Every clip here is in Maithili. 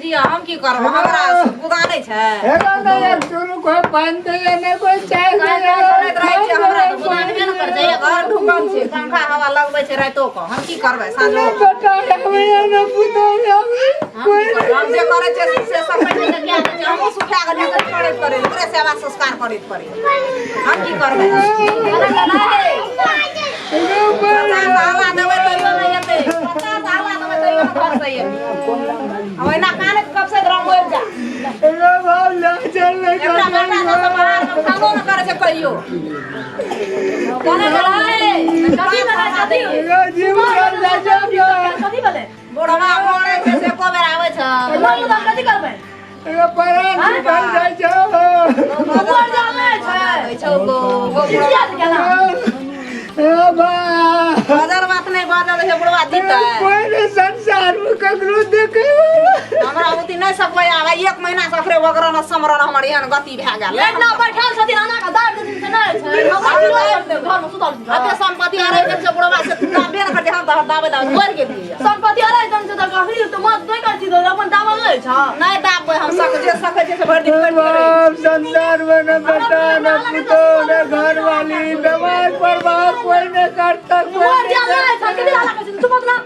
जिया, हम की करब? हमरा गुदा नहि छै। हेलो ने यार, शुरू कोई पानि दैया नहि, कोई चाय काल्हि दैया। करैत रहै छै, हमरा तऽ गुदा हेबे ने करै छै। घर ढुकल छै, पंखा हवा लगबै छै रातिो कऽ। हम की करबै साँझो नहि कऽ? बेटा आबैया ने पुतहु आबैया। हम की करबै? हम जे करै छियै से सब पैसे के कए दै छै। हमहूँ सुखा गेलियै तऽ करैत करैत ओकरे सेवा संस्कार करैत करैत हम की करबै? 50 आला देबै तैयो नहि एतै। 50 आला देबै तैयो नहि घरसँ एतै। ओहिना कानैत कपसैत रह, मरि जा। एकटा बेटा छै से बाहरमे खानो नहि करै छै कहियो। कोना गेलै? कथी भेलै? कथी? कथी भेलै? बुढ़वा मरै छै से एको बेर आबै छै? मरलू तऽ हम कथी करबै? मर जाल नहि छै। दै छौ गो, गो बुढ़वा। किया तऽ गेला? बाजल बात नहि बाजल छै, बुढ़वा जीतै। संसार में ककरो देखे हमरा उती नहि सकबै आब। एक महीना से ओकरे वगरन समरन हमर एहन गति भए गेल। एतना बैठल छथिन, अना के दाब देथिन से नहि छै। हमरा की करतै? घर में सुतल छथिन। अते संपत्ति अरे छै बुढ़वा, से तू दाबे ने करते, हम तऽ दाबे दाबे मरि गेलियै। संपत्ति अरे जन छै तऽ कही तऽ मत नहि करै छी तऽ अपन दाबल नहि छ। नहि दाबबै हम। सक जे सकै छै से भरि दिन करिते रहै। बाप संसार में न बेटा न पुतोह न घर वाली, बीमार परवाह कोई नहीं करता, कोई मर नहीं जाल नहि छै। कथी हाला करै छी? चुप ना।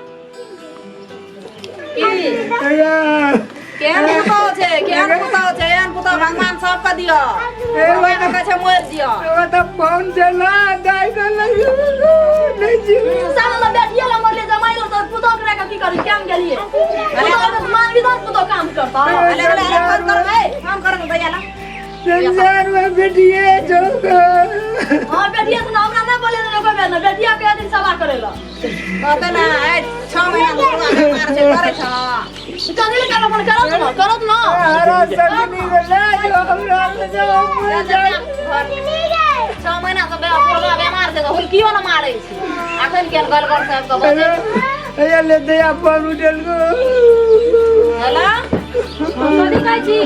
की केहन पुतहु छै, केहन पुतहु छै? एहन पुतहु भगवान सबके दिअ। भगवान कहै छै मरि जिअ। तो फोन चला दाई के लगी नहीं जी। साला ला बेटिया ला मरले, जमाई ला तऽ पुतोह के राखि की करी? केम गेलिए पुतोह के मांगी तऽ पुतोह काम करता। अले अले अले, फोन करबै, फोन करबै भैया ला। संसार में बेटिए जो हां, बेटिया से हमरा नहि बोले ने कोई बेर ने बेटिया के दिन सभा करे ला। कहते ने आइ 6 महीना बुढ़वा बीमार छै, करै छ। कथी ले करब? अपन करत न, करत न। हरा सगनी के ले जो हमरा ले जाओ मर जाए। 6 महीना से बुढ़वा बीमार छै, हुलकियो ने मारै छै। अखन केहन गलगल साहब के बजै छै। अरे ले दे अपन उठल को। हेलो। कथी कहै छी?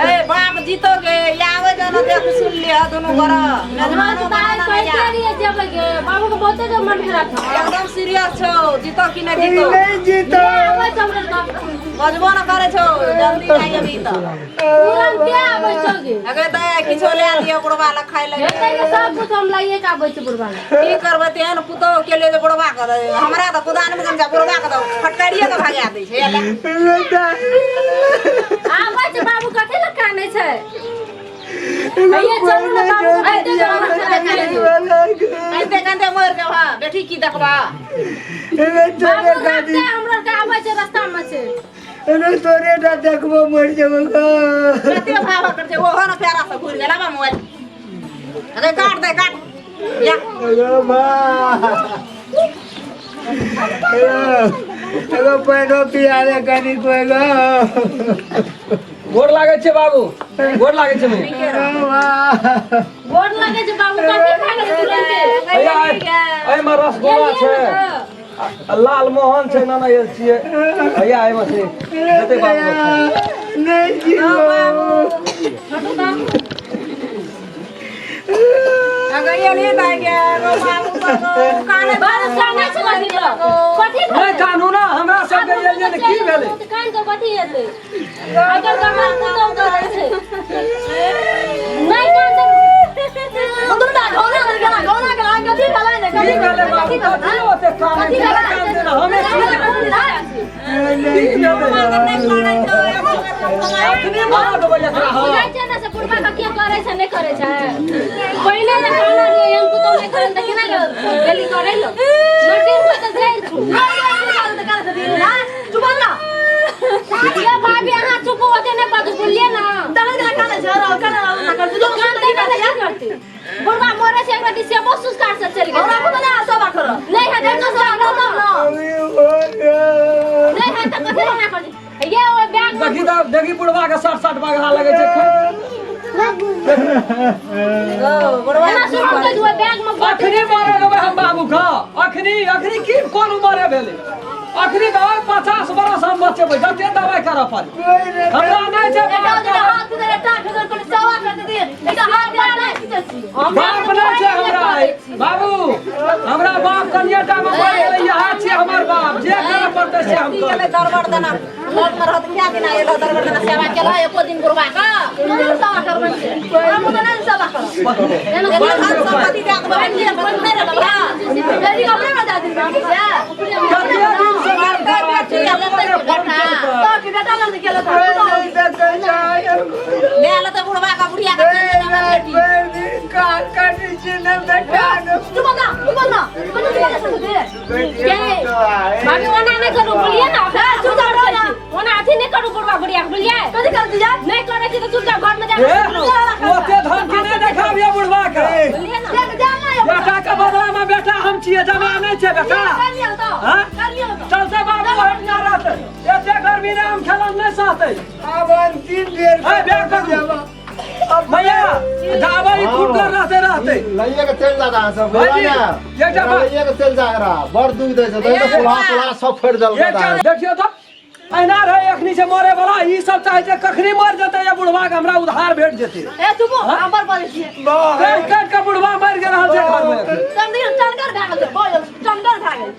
ए बाप जीतो गे, आबै जो ने, देख सुन लिह दुनू गोरा हमरा मेजबानो तऽ आइ बनाना कहिते या। रहियै जेबै गे, बाबू के बहुते जे मन खराब छौ। एकदम सीरियस छौ, जीतो कि नहि जीतो? नहीं जीतो। आबै छौ हमरा तऽ। बजबो न करै छौ, जल्दी आई अभी तऽ। तुरन्ते आबै छौ गे। अगर तऽ किछो लए लिअ बुढ़वा लए खाइ लए। हेतै के सब कुछ हम लाइए के आबै छी बुढ़वा लए। की करबै तेहन पुतोह के लिए जे बुढ़वा के दे? हमरा तऽ कुदान में जा, बुढ़वा के तऽ फटकारिए के भगा दै छै। ले। आबै छै बाबू, कथी लए कानै छै? हैया चलू ने बाबू, आइते खाना खाना खाइ। कांदे कांदे मरि जाब। हाँ बेटी, की देखबा? बाबू रास्ते हमरा के आबै छै, रास्ता में छै। तोरे टा देखबो, मर जेबो। कते भाव कर छै, ओहो ने प्यारा से घुरि गेल। आबा मोबाइल, अरे काट दे, काट या। अरे बा, एगो पैनो पिया दे कनी कोई गो। गोर लागै छै बाबू, गोर लागै छै। मुँह गोर लागै छै बाबू, कथी खा गेलै तुरन्ते? भैया, एहिमे रसगुल्ला छै आ लालमोहन छै। नाना ये छियै भैया, एहिमे छै जते बाबू के खाय। नहीं जीवो। अगर ये नहीं दाइ गे गो बाबू गो काने। बाबू कानै छै कथी लए? कथी? नहि कानू ना, हमरा सबके एलियै ने, की भेलै? तऽ कान के कथी हेतै? अगर कमाल पुतहु करै छै नहि कान तऽ दुनू घौना गेला, घौना गेला, कथी भेलै ने? की भेलै बाबू? कथी ओते कानै छै? कानते ने हमे छी। की भेलै? अखनी मारा देबै एकरा हम। बुझाइ छै ने से बुढ़बा के के करै छै, नहि करै छै। पहिले जे कहने रहियै हम पुतहु नहि करै तऽ केना गेली करै लए? मर्दिन को तऽ जाइ छु। चुप ना। ये भाभी, अहाँ चुप, ओते नहि बाजू, बोलिए ना। कानते ने तऽ की करतै? बुढ़बा मरै छै, एकरा दिस सेबो संस्कार से चलि गेल। नहि है तऽ नहि है तऽ कथी लए करै छै? ये ओहि बैग में देखी तऽ देखी, बुढ़वा के साठ साठ बगहा लगै छै। एना शुरू कऽ दियौ, बैग में गोटी। अखनी मारे देबै हम बाबू के, अखनी अखनी। की कोन उमरे भेलै? अखनी दवाइ 50 बरस हम बचेबै, जते दवाइ करऽ पड़े। हमरा नहि छै बाप के। बाप नहि छै हमरा बाबू, हमरा बाप कनिए टा मे मरि गेलै, इएह छियै। छियै हमर बाप, जे करऽ पड़तै से हम की गेलै करबै। दरबर देना लग में रहत क्या दिन आयल दरबर देना सेवा केलह एको दिन बुढ़वा के कोन सेवा करबै छै? हम तऽ नहि सेवा करब। धन संपत्ति दए देबै नहि रहबै। बेटी के अपने ने दए दिन बेटी से। कते दिन से मरतै बेटी आ लेतै के बेटा। तो के बेटा लग गेल तऽ कोई पुतोह। नहीं देखै छै। ले लेतै बुढ़वा के बुढ़िया के चलि जेतै हमर बेटी। भरि दिन काज करै छी ने बेटा ने। चुप ना, चुप ना। कोनो चुप ना दे। भाभी ओना नहि करू बोलिए ना। चुप जा रहो ना। ओना अथी नहि करू बुढ़वा बुढ़िया के, बुझलियै? कथी कर दिया? नहि करै छी तऽ चुपचाप घर में जा ए, कऽ सुतू। ओते धमकी नहि देखाबियै बुढ़वा के। बुझलियै ना? देख जा ना। बेटा के बदला में बेटा हम छियै, जमा नहि छै बेटा। कर लियो तो। हाँ? कर लियो तो। चलते बाबू हटना रहतै, एते गर्मी ने हम खेलन नहि सहतै। आब अंतिम बेर ए, बैग पकड़ू। भैया जाबै ई फुटकर रहते रहते लइए के चलि जाता अहाँ सब। भाईजी, बोला ने। एकटा बात- लइए के चलि जा एकरा, बड़ दुख दै छै, तै तऽ कोल्हा कोल्हा सब फोड़ि देलकै। एकटा देखियौ तऽ अहिना रहै अखनी से मरे वाला, ई सब चाहे छै कखनी मर जेतै या बुढ़वा के हमरा उधार भेट जेतै। ए चुप, हम बड़ बजै छियै। काटि काटि के बुढ़वा मरि गेल रहल छै घर में। चंदी चंदर भए गेल छै, चंदर भए गेल।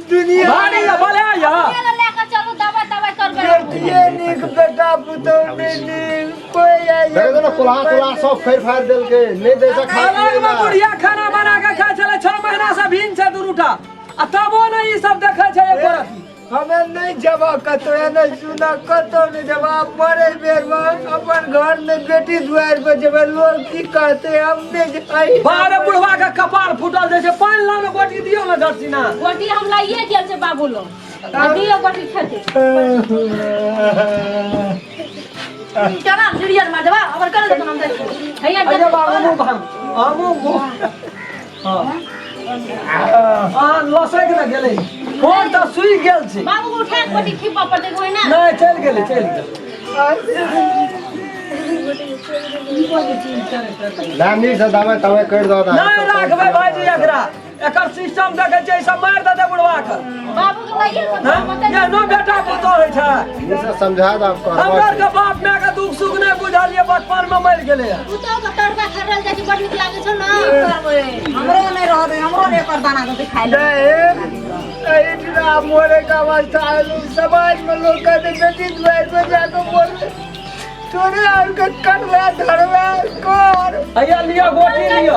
दुनिया भारी या भले या लए कऽ चलू, दवाइ तवाइ करबै। बेटिए नीक, बेटा पुतहु नहि नीक कोइ। देखै ने, कोल्हा तोल्हा सब फोड़ि फाड़ि देलकै, नहि दै छै खाय अलग पियै में लए। बुढ़िया खाना बना के खाइ छलै, 6 महीना से भिन्न छै दुनूटा आ तबो नहि ई सब देखै छै एको रत्ती। हमे नहीं जब कतौ नहि सुना, कतौ नहीं जब। आब मरे बेर में अपन घर में बेटी दुआर पर जब लोग की कहते, हम नहीं जाई। बाहरे बुढ़वा के कपार फूटल जाइ छै। पानि लाउ ने, गोटी दियौ ने झटसिना। गोटी हम लाइए गेल छै बाबू लोग, आ दियौ गोटी खेतै। केना निरियर मार देबा हमर करे दे हम देखै। हैया। अरे बाबू मुँह भांग हमहूँ मुँह। हँ अहाँ लसकि ने गेलै, फोन तऽ सुइ गेल छै। बाबू के उठा के गोटी खिबऽ पड़तै ओहिना। नहि, चलि गेलै, चलि गेलै। ला, नीकसँ दवाइ तवाइ करि दऽ। नहि राखबै भाईजी एकरा, एकर सिस्टम देखै छियै, ई सब मारि देतै बुढ़वा के। बाबू के लाइए कऽ हँ? एहनो बेटा पुतोह होइ छै? नीकसँ समझा दऽ आब हमरा करबऽ। के बाप माय के दुख सुख नहि बुझलियै, बचपन में मरि गेलै। पुतोह के तड़का खरल जाइ छै, बड़ नीक लागै छौ ने? करबै हमरो नहि रहतै, हमरो नहि एकर दाना देतै खाइ लए। एहिठिना मरे के अवस्था आयल, समाज में लोग कहते बेटी दुआर पर जाके मरले, तोरे और के करवे धरवे कर। हैया लिअ, गोटी लिअ,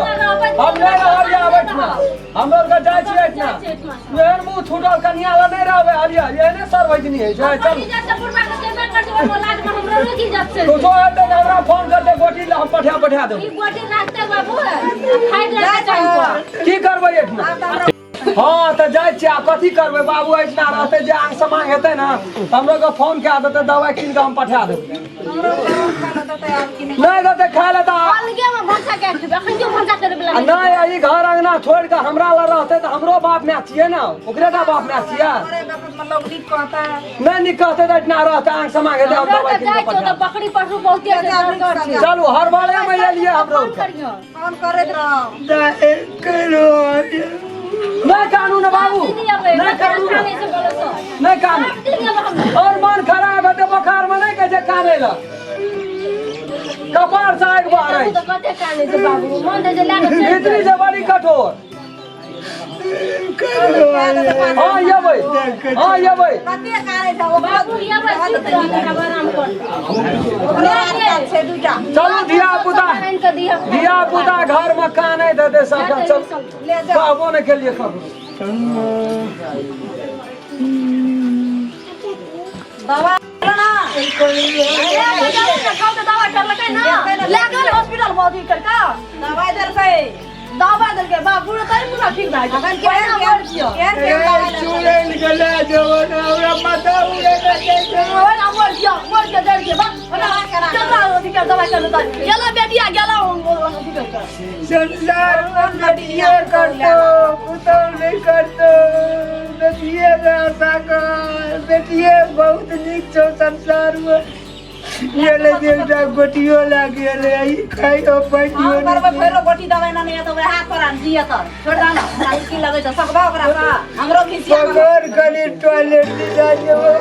हम नहि रहब यहाँ बैठना, हम लोग के जाइ छियै एहिठिना। एहन मुँह छूटल कनिया लग नहि रहबै। हलिया एहने सर्वजनी होइ छै, चलू। इज्जत से बुढ़वा के देबे कर छै, ओहि लाज में हमरो रोज इज्जत से। कुछो हेतै तऽ हमरा फोन करतै, गोटी लए हम पठा पठा देबै। ई गोटी राखते बाबू आ खाइत रहते टाइम पर। की करबै एहिठिना? हँ तऽ जाइ छियै आब, कथी करबै बाबू एहिठिना रहतै? जे आंग समांग हेतै ने तऽ हमरो के फोन कए देतै, दवाइ कीन कऽ हम पठा देबै। नहि देतै खाय लए तऽ अलगे में भनसा कए खेबै, अखन क्यों भनसा करे आ वला? नहि, ई घर अंगना छोड़ि कऽ हमरा लग रहतै तऽ हमरो बाप माय छियै ने, ओकरे टा बाप माय छियै? मरे वक्त में लोग नीक कहता। नहि नीक कहतै तऽ एहिठिना रहतै, आंग समांग हेतै हम हमरा दवाइ तऽ कीन जाइ कऽ छौ पठा तऽ बकरी पशु बहुते छै, डरगर छै। चलू, हड़बड़े मे एलियै हमरो। फोन करियौ। फोन करैत रहो। करो। नहि कानू ने बाबू, नहि कानू ने, नहि कानू। और मन खराब हेतै बोखार मे नहि कहै छै कानै लए, कपार से आगि बहरै। तऽ कते कानै छै बाबू, मन तऽ जे लए कऽ चलि भीतरी से बड़ी कठोर। हाँ एबै, हाँ एबै। कते कानै छै ओकरो। बाबू एबै, सुति रहतै, आब आराम कर। ओकरो आदत छै दूटा। चलू धिया पुता, आनि कऽ दिहक। धिया पुता घर मे कानै देतै सबके, चल। ले जाओ। कहबो नहि केलियै ककरो। दवा ना। दवा करलकै ना, लए गेल हॉस्पिटल में अथी करके। दवाइ देलकै। दवा देलकै बाबू, तै पूरा ठीक भए गेल। अखन केहन केहन केहन केहन दवाइ देलकै? चुड़ैल गेलै जवन हमरा माथा उड़े छै। ओए ना, मर गया, मर गया, डर गया बा। चल अथी कर, दवाई कर देता गेला, बेटिया गेला अथी कर कर। संसार में बेटिए करतो, पुतहु नहीं करतो। बेटिए के आशा कर, बेटिए बहुत नीक छौ संसार में। गेलै जे एकटा गोटियो लागि गेलै, ई खाइयो पैटियो। हम करबै फेरो गोटी दवाइ ना, नहि तऽ वएह कर जियत, छोड़ दे ना। हमरा ई की लगै छै? सकबा ओकरा से हमरो खिसिया। पकड़ कनी टॉयलेट जा जेबै।